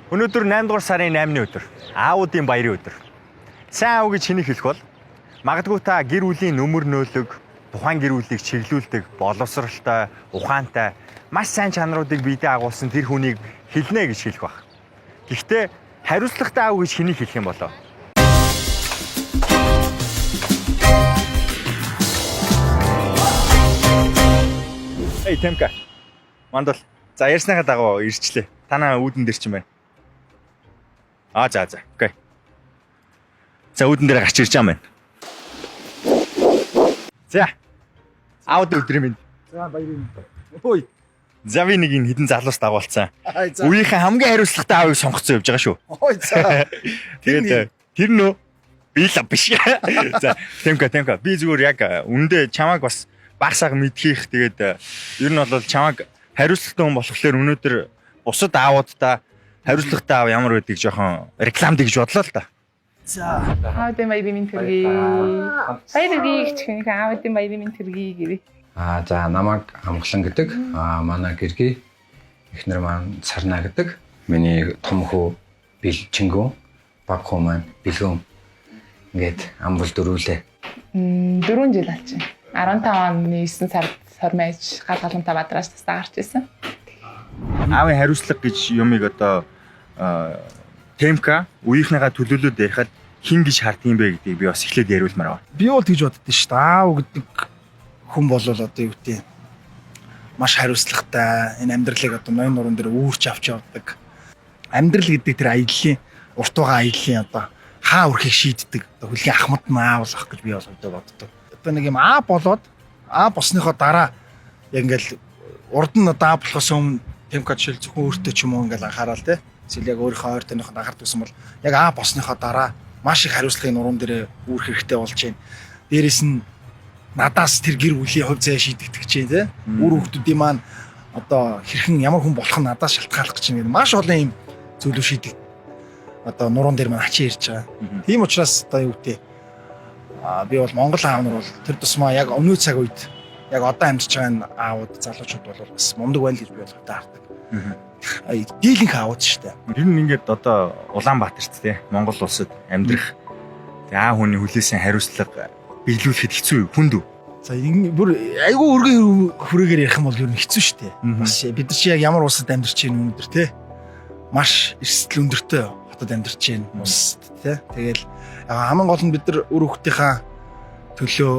Өнөөдөр 8 дугаар сарын 8-ны өдөр. Аавуудын баярын өдөр. Сайн аав гэж хэнийг хэлэх бол магадгүй та гэр бүлийн нүмер нөөлөг, тухайн гэр бүлийг чиглүүлдэг, боловсралтай, ухаантай, маш сайн чанаруудыг биедээ агуулсан тэр хүнийг хэлнэ гэж хэлэх байх. Гэхдээ хариуцлагатай аав гэж хэнийг хэлэх юм болов? Эй, Темка. Мандал. За ярьсныхаа дагуу ирчлээ. Танаа үүдэн дээр чинь байна. Аа за за. Окей. За үүдэн дээр гарч ирж байгаа юм байна. За. Аауд өдрийн мэнд. За баярын. Ой. За би нэг энэ хідэн залуус дагуулсан. Ай за. Үеийнхэн хамгийн хариуцлагатай аавыг сонгоцсон явж байгаа шүү. Ой за. Тэгээд тэр нөө би л биш. За Темка Темка би зүгээр яг үндэ чамааг бас баг саг мэдхийх тэгээд ер нь бол чамааг хариуцлагатай хүн болохоор өнөөдөр бусад аавуудаа хариуцлагатай аав ямар байдгийг жоохон рекламд гэж бодлоо л да. За. Аавдын баярын минь төргий. Баяр хүргэе гэж хүнийхээ аавдын баярын минь төргий гэвэ. Аа за намайг Амгалан гэдэг. Аа манай гэргий эхнэр маань Сарна гэдэг. Миний том хүү Бэлчингүү, баг хүү маань Бэлгүүн. Ингээд амбал дөрүүлээ. 4 жил алчин. 15 оны 9 сард сормайж гал галамтай бадрааш тастаа гарч исэн. Аавын хариуцлага гэж юмыг одоо Темка үеийнхнийхээ төлөөлөд ярихад хин гэж хардсан юм бэ гэдгийг би бас эхлээд яриулмаар байна. Би бол тэгж боддоо шүү дээ. Аав гэдэг хүн бол одоо юу гэдэг маш хариуцлагатай энэ амьдралыг одоо ноён нуруунд дээр үүрч авч явдаг. Амьдрал гэдэг тэр аяллаа урт байгаа аяллаа одоо хаа өрхийг шийддэг. Одоо хөлгийн ахмад нь аав болох гэж би бол одоо боддог. Одоо нэг юм аа болоод аа болсныхоо дараа яг ингээл урд нь одоо аа болохоос өмнө Темка жишээл зөвхөн өөртөө ч юм уу ингээл анхаарал те. Эсвэл яг өөрийнхөө ойр таныход анхаардаг гэсэн бол яг аа болсныхоо дараа маш их хариуцлагын нуруунд дээр үүрэх хэрэгтэй болж байна. Дээрээс нь надаас тэр гэр бүлийн хувь заяа шийдэгдэх гэж байна те. Үр хүүхдүүдийн маань одоо хэрхэн ямар хүн болох нь надаас шалтгааллах гэж байна гэдэг маш олон юм зүйлүүд шийдэг. Одоо нуруунд дээр маань ачаа ирж байгаа. Тийм учраас одоо юу гэдэг аа би бол Монгол аав нар бол тэр тусмаа яг өмнө цаг үед яг одоо амьдарч байгаа энэ аавууд залуучууд бол бас мундаг байл гэж би бол хувьдаа хардаг. Дийлэнх аавууд шүү дээ. Ер нь ингээд одоо Улаанбаатарт те Монгол улсад амьдрах тэг аа хүний хүлээсэн хариуцлага биелүүлэхэд хэцүү хүнд үү? За ингэ бүр айгүй өргөн хүрээгээр ярих юм бол ер нь хэцүү шүү дээ. Бас бид нар чи яг ямар улсад амьдарч байна өнөөдөр те. Маш эрсдэл өндөртэй хотод амьдарч байна улсад те. Тэгэл хамгийн гол нь бид нар үр хүүхдийнхаа төлөө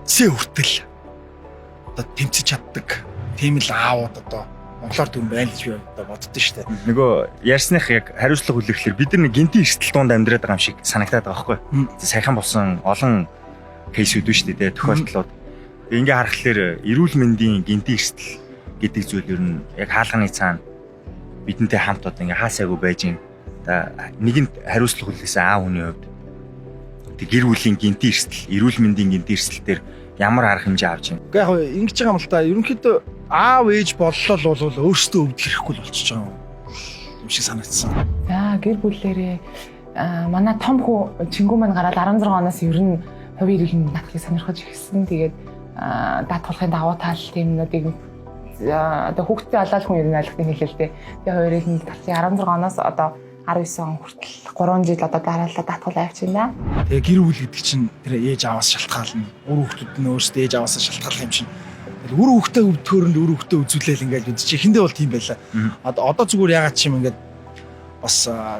эцсээ хүртэл одоо тэмцэж чаддаг тийм л аавууд одоо монголоор дүн байна гэж би одоо боддоо шүү дээ. Нөгөө ярьсных яг хариуцлага хүлээхлээр бид нар нэг гинтийн эрсдэл дунд амьдраад байгаа юм шиг санагтаад байгаа байхгүй. Саяхан болсон олон кейсүүд үү шүү дээ те тохиолдлууд. Тэг ингээ харахаар эрүүл мэндийн гинтийн эрсдэл гэдэг зүйл ер нь яг хаалганы цаана бидэнтэй хамт одоо ингээ хаасаагүй байж гин. Одоо нэгэнт хариуцлага хүлээсэн аав хүний хувьд тэг гэр бүлийн гинтийн эрсдэл, эрүүл мэндийн гинтийн эрсдэл дээр ямар арга хэмжээ авч байна? Гэхдээ яг ингэж байгаа юм л та. Ерөнхийдөө аав ээж боллоо л бол өөрсдөө өвдөх хэрэггүй л болчихж байгаа юм шиг санагдсан. За гэр бүлэрээ манай том хүү Чингүү маань гараад 16 оноос ер нь хувийн эрүүл мэндийн даатгалыг сонирхож ирсэн. Тэгээд даатгалын давуу тал тиймнүүдийг одоо хүүхдтэй болоод хүн ер нь ойлгохыг хэлээ л дээ. Тэгээ хувийн эрүүл мэндийн даатгалыг 16 оноос одоо 19 он хүртэл 3 жил одоо дараалал даатгал авч байна. Тэгээ гэр бүл гэдэг чинь тэр ээж аваас шалтгаална. Үр хүүхдүүд нь өөрсдөө ээж аваасаа шалтгааллах юм чинь. Тэгэл үр хүүхдээ өвдөхөөрөнд үр хүүхдээ үзүүлээл ингээд бид чи эхэндээ бол тийм байлаа. Одоо зүгээр яагаад ч юм ингээд бас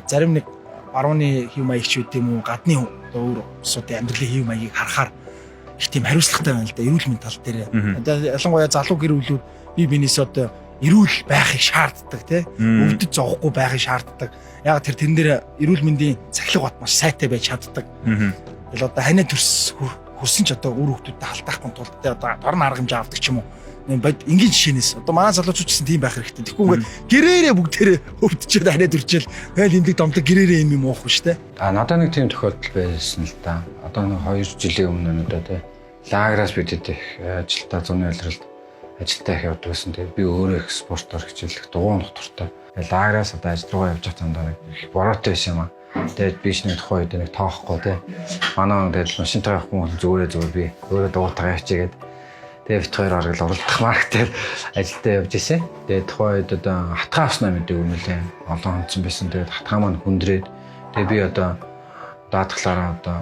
зарим нэг барууны хэв маягч үт юм уу гадны одоо өөр улсуудын амьдралын хэв маягийг харахаар их тийм хариуцлагатай байна л да эрүүл мэнд тал дээр. Одоо ялангуяа залуу гэр бүлүүд бие биенээсээ одоо эрүүл байхыг шаарддаг тий. Өвдөж зовхгүй байхыг шаарддаг. Яг тэрэн дээр эрүүл мэндийн сахилга бат маш сайтай байж чаддаг. Тэгэл одоо ханиа төрс хөрсөн ч одоо үр хүүхдүүдтэй халтаахгүй тулд тий одоо дорн арга хэмжээ авдаг ч юм уу. Нэг бод энгийн жишээнээс одоо манай залуучууд ч гэсэн тийм байх хэрэгтэй. Тэгэхгүй ингээд гэрээрээ бүгдээрээ өвдөчөөд ханиа төрчөөл тэгэл эмдэг домдог гэрээрээ юм юм уухгүй шүү дээ. А надад нэг тийм тохиолдол байсан л да. Одоо нэг 2 жилийн өмнө одоо тий лагераас бид хэд их ажилдаа зуны улиралд ажилдаа их явдаг байсан. Тэгээд би өөрөө их спортоор хичээлэх дугуй унах дуртай. Тэгээд лагераас одоо ажил руугаа явж байгаа дандаа нэг их бороотой байсан юм аа. Тэгээд би ч нэг тухайн үед нэг тоохгүй тий. Манай хүн тэгэл машинтайгаа явахгүй хүн зүгээрээ зүгээр би өөрөө дугуйтайгаа явчихъя гээд Тэгээ бит хоёр аргал уралдах маркетээр ажилдаа явж исэн. Тэгээ тухайн үед одоо хатгаа авснаа мэдээгүй нэлээ олон хонцсон байсан. Тэгээд хатгаа маань хүндрээд тэгээ би одоо даатгалаараа одоо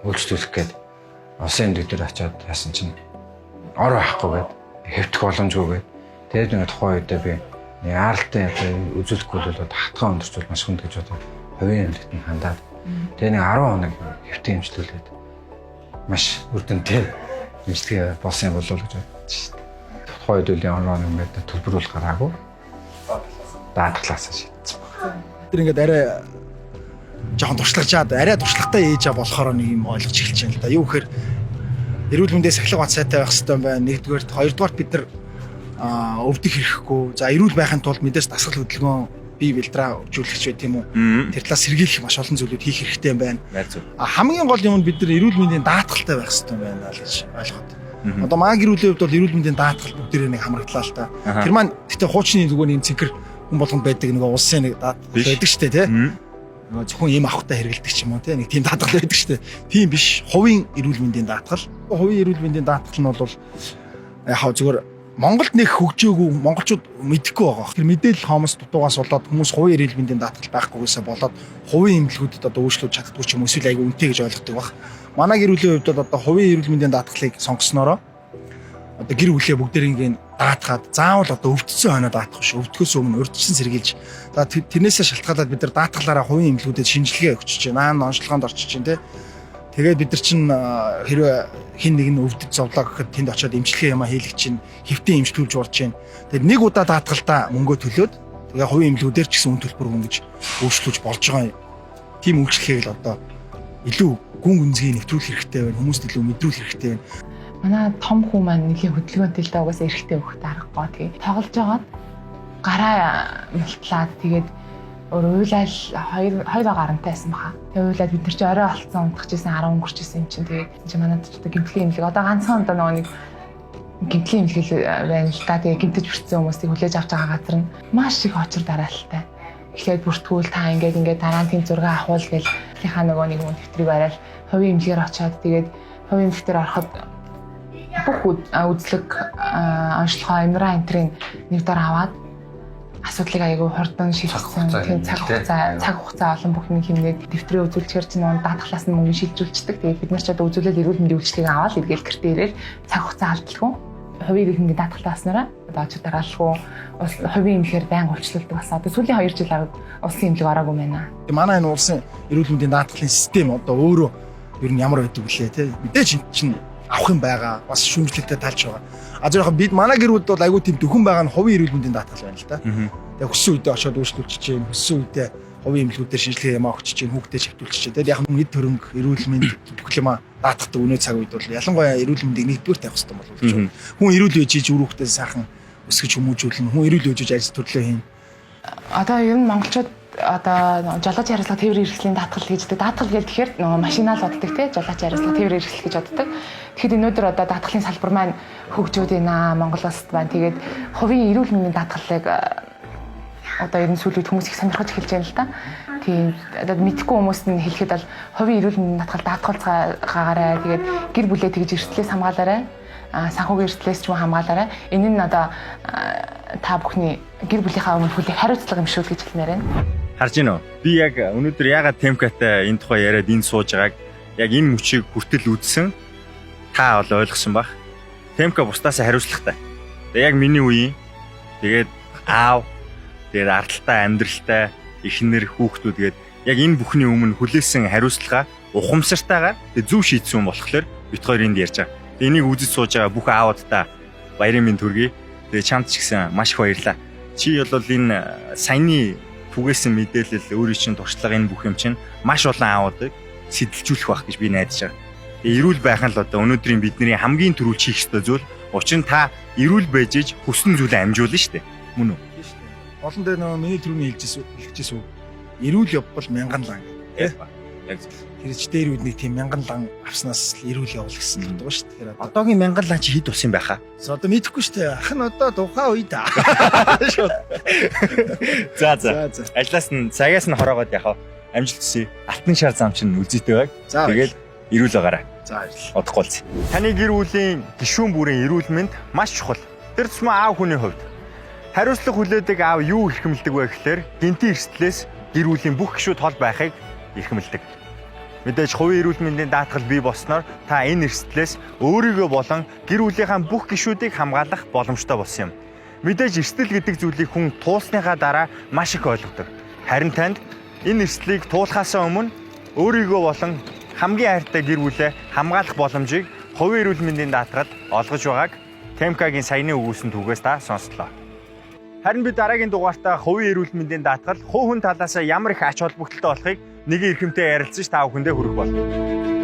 үйлчлүүлэх гээд улсын эмнэлэг дээр очиод яасан чинь ор байхгүй гээд хэвтэх боломжгүй гээд тэгээд нэг тухайн үедээ би яаралтай одоо үзүүлэхгүй бол одоо хатгаа өндөрчүүл маш хүнд гэж бодоод хувийн эмнэлэгт нь хандаад тэгээ нэг 10 хоног хэвтэн эмчлүүлээд маш үр дүнтэй эмчилгээ болсон юм болов уу гэж бодож шүү дээ. Тухайн үед үл ямар нэг юм байдаг төлбөр бол гараагүй. Даатгалаасаа шийдсэн байна. Тэр ингээд арай жоохон туршлагажаад арай туршлагатай ээж болохоор нэг юм ойлгож эхэлж байна л да. Юу гэхээр эрүүл мэндээ сахилга бат сайтай байх хэрэгтэй байна. Нэгдүгээрт, хоёрдугаарт бид нар өвдөх хэрэггүй. За эрүүл байхын тулд мэдээж дасгал хөдөлгөөн бие бэлдраа хөгжүүлэх ч байт юм уу. Тэр талаас сэргийлэх маш олон зүйлүүд хийх хэрэгтэй юм байна. Хамгийн гол юм нь бид нар эрүүл мэндийн даатгалтай байх хэрэгтэй юм байна л гэж ойлгоход. Одоо маа гэр бүлийн хувьд бол эрүүл мэндийн даатгал бүгдээрээ нэг хамрагдлаа л та. Тэр маань гэтээ хуучны зүгээр нэг цэнхэр хүн болгонд байдаг нэг улсын нэг даатгал байдаг шүү дээ, тий. Нөгөө зөвхөн ийм авахтаа хэрэгэлдэг ч юм уу, тий. Нэг тийм даатгал байдаг шүү дээ. Тийм биш. Хувийн эрүүл мэндийн даатгал. Хувийн эрүүл мэндийн даатгал нь бол яг хаа зүгээр Монголд нэг хөгжөөгүй, монголчууд мэдэхгүй байгаа. Тэр мэдээлэл хомос дутуугаас болоод хүмүүс хувийн эрүүл мэндийн даатгал байхгүйгээсээ болоод хувийн эмнэлгүүдэд одоо үйлчлүүлж чаддгүй ч юм уу эсвэл айгүй үнэтэй гэж ойлгодог баг. Манай гэр бүлийн хувьд бол одоо хувийн эрүүл мэндийн даатгалыг сонгоснороо одоо гэр бүлээ бүгдээрингийн даатгаад заавал одоо өвдсөн хойноо даатах биш. Өвдөхөөс өмнө урьдчилан сэргийлж за тэрнээсээ шалтгаалаад бид нар даатгалаараа хувийн эмнэлгүүдэд шинжилгээ өгч чинь аа онцлогоонд орчиж чинь тий. Тэгээд бид нар чинь хэрвээ хин нэг нь өвдөж зовлоо гэхэд тэнд очиод эмчилгээ юмаа хийлгэх чинь хэвтэн эмчлүүлж урж чинь. Тэгээд нэг удаа даатгалдаа мөнгөө төлөөд тэгээ хувийн эмнэлгүүдээр ч гэсэн үн төлбөр хөнгөж өөрчлөж болж байгаа юм. Тийм үйлчлэгийг л одоо илүү гүн гүнзгий нэвтрүүлэх хэрэгтэй байна. Хүмүүст илүү мэдрүүлэх хэрэгтэй байна. Манай том хүү маань нэлийн хөдөлгөөнтэй л да угаасаа эрэгтэй хөхт аргагүй тий. Тоглож байгаад гараа мултлаад тэгээд уйлал хоёр гарантай байсан баха. Тэгээ уйлаад бид нар чи орой олцсон унтахжсэн 10 өнгөрчсэн юм чинь тэгээд чи манад ч одоо гимтлийн эмнэлэг одоо ганцхан одоо нөгөө нэг гимтлийн эмнэлэг байна л да. Тэгээ гимтэж бүрдсэн хүмүүсийг хүлээж авч байгаа газар нь маш их очир дараалалтай. Эхлээд бүртгүүл та ингээд ингээд дараа нь тийм зураг авахул гэл тэрийнхаа нөгөө нэг нэвтрийг барайл хувийн эмнэлгээр очиод тэгээд хувийн эмнэлгээр ороход бүх үзлэг онцлогоо MRI энтрийн нэг дор аваад асуудлыг айгүй хурдан шийдсэн. Тийм цаг хугацаа олон бүх юм хэмнээд дэвтрээ үзүүлчихэр чинь нөгөө даатгалаас нь мөнгө шилжүүлчихдэг. Тэгээд бид нар ч одоо үзүүлэл эрүүл мэндийн үйлчилгээг аваад эргээл гэртээ ирээл цаг хугацаа алдалгүй. Хувийн эрүүл мэндийн даатгалтай болсноороо одоо очиж дараалалгүй хувийн эмнэлгээр байнга үйлчлүүлдэг болсон. Одоо сүүлийн 2 жил улсын эмнэлэг ороогүй байна. Манай энэ улсын эрүүл мэндийн даатгалын систем одоо өөрөө ер нь ямар байдаг вүлээ те. Мэдээж эн чинь авах юм байгаа. Бас шүүмжлэлтэй талж байгаа. А зөв яг бид манай гэр бүлд бол айгүй тийм дөхөн байгаа нь хувийн эрүүл мэндийн даатгал байна л да. Тэгээ хүссэн үедээ очиод үйлчлүүлчихэж чинь, хүссэн үедээ хувийн эмнэлгүүдээр шинжилгээ юмаа өгч чинь, хүүхдээ шавтуулчих чинь. Тэгээд яг эд хөрөнгө, эрүүл мэнд бүх юмаа даатгадаг өнөө цаг үед бол ялангуяа эрүүл мэндийг нэгдүгээр тавих хэрэгтэй болов уу. Хүн эрүүл байж иж үр хүүхдээ сайхан өсгөж хүмүүжүүлнэ. Хүн эрүүл байж ажил төрлөө хийн. Одоо ер нь монголчууд одоо жолооч хариуцлага тээврийн хэрэгслийн даатгал гэж гэдэг. Даатгал гэл тэгэхээр нөгөө машинаа л боддог тий. Жолооч хариуцлага тээврийн хэрэгсэл гэж боддог. Тэгэхэд өнөөдөр одоо даатгалын салбар маань хөгжөөд байна Монгол улсад байна. Тэгээд хувийн эрүүл мэндийн даатгалыг одоо ер нь сүүлийн үед хүмүүс их сонирхож эхэлж байна л да. Тийм одоо мэдхгүй хүмүүст нь хэлэхэд бол хувийн эрүүл мэндийн даатгал даатгалцгаагаарай. Тэгээд гэр бүлээ тэгж эрсдлээс хамгаалаарай. Санхүүгийн эрсдлээс ч юм хамгаалаарай. Энэ нь одоо та бүхний гэр бүлийнхаа өмнө хүлээх хариуцлага юм шүү л гэж хэлмээр байна. Харж гинөө. Би яг өнөөдөр ягаад Темкатай энэ тухай яриад энд сууж байгааг яг энэ мөчийг хүртэл үзсэн та бол ойлгосон бах. Темка бусдаас хариуцлагатай. Тэгээ яг миний үеийн тэгээд аав тэгээд ардaltaй амьдралтай эхнэр хүүхдүүд гээд яг энэ бүхний өмнө хүлээсэн хариуцлага ухамсартайгаар тэгээд зөв шийдсэн юм болохоор бит хоёр энд ярьж байгаа. Тэгээд энийг үзэж сууж байгаа бүх аавуудаа баярын минь төргий. Тэгээд чамд ч гэсэн маш их баярлалаа. Чи бол энэ саяны түгээсэн мэдээлэл өөрийн чинь туршлага энэ бүх юм чинь маш олон аавуудыг сэтэлжүүлэх байх гэж би найдаж байгаа. Тэгээ эрүүл байх нь л одоо өнөөдрийн бидний хамгийн түрүүч хийх ёстой зүйл. Учир нь та эрүүл байж иж хүссэн зүйлээ амжуулна шүү дээ. Мөн үү? Тийм шүү дээ. Олон дээр нөгөө миний түрүүний хэлжсэн үг. Эрүүл явбал мянган лан гэдэг. Яг зөв. Тэр ч дээр үед нэг тийм мянган лан авснаас л эрүүл явал гэсэн л утга шүү дээ. Тэгэхээр одоо Одоогийн мянган лан чи хэд болсон юм байхаа? Одоо мэдэхгүй шүү дээ. Ах нь одоо тухайн үед. Шууд. За за. За за. Ажлаас нь цагаас нь хороогоод яхав. Амжилт хүсье. Алтан шар зам чинь үлзийтэй байг. За Тэгээд эрүүл байгаарай. За, баярлалаа. Удахгүй уулзъя. Таны гэр бүлийн гишүүн бүрийн эрүүл мэнд маш чухал. Тэр тусмаа аав хүний хувьд хариуцлага хүлээдэг аав юу эрхэмлэдэг вэ гэхээр гэнтийн эрсдлээс гэр бүлийн бүх гишүүд хол байхыг эрхэмлэдэг. Мэдээж хувийн эрүүл мэндийн даатгал бий болсноор та энэ эрсдлээс өөрийгөө болон гэр бүлийнхаа бүх гишүүдийг хамгаалах боломжтой болсон юм. Мэдээж эрсдэл гэдэг зүйлийг хүн туулсныхаа дараа маш их ойлгодог. Харин танд энэ эрсдлийг туулахаасаа өмнө өөрийгөө болон хамгийн хайртай гэр бүлээ хамгаалах боломжийг хувийн эрүүл мэндийн даатгал олгож байгааг ТМК-гийн саяны өгүүлсэн түүгээс та сонслоо. Харин би дараагийн дугаартаа хувийн эрүүл мэндийн даатгал хувь хүн талаасаа ямар их ач холбогдолтой болохыг нэгэн эрхэмтэй ярилцаж та бүхэндээ хүргэх болно.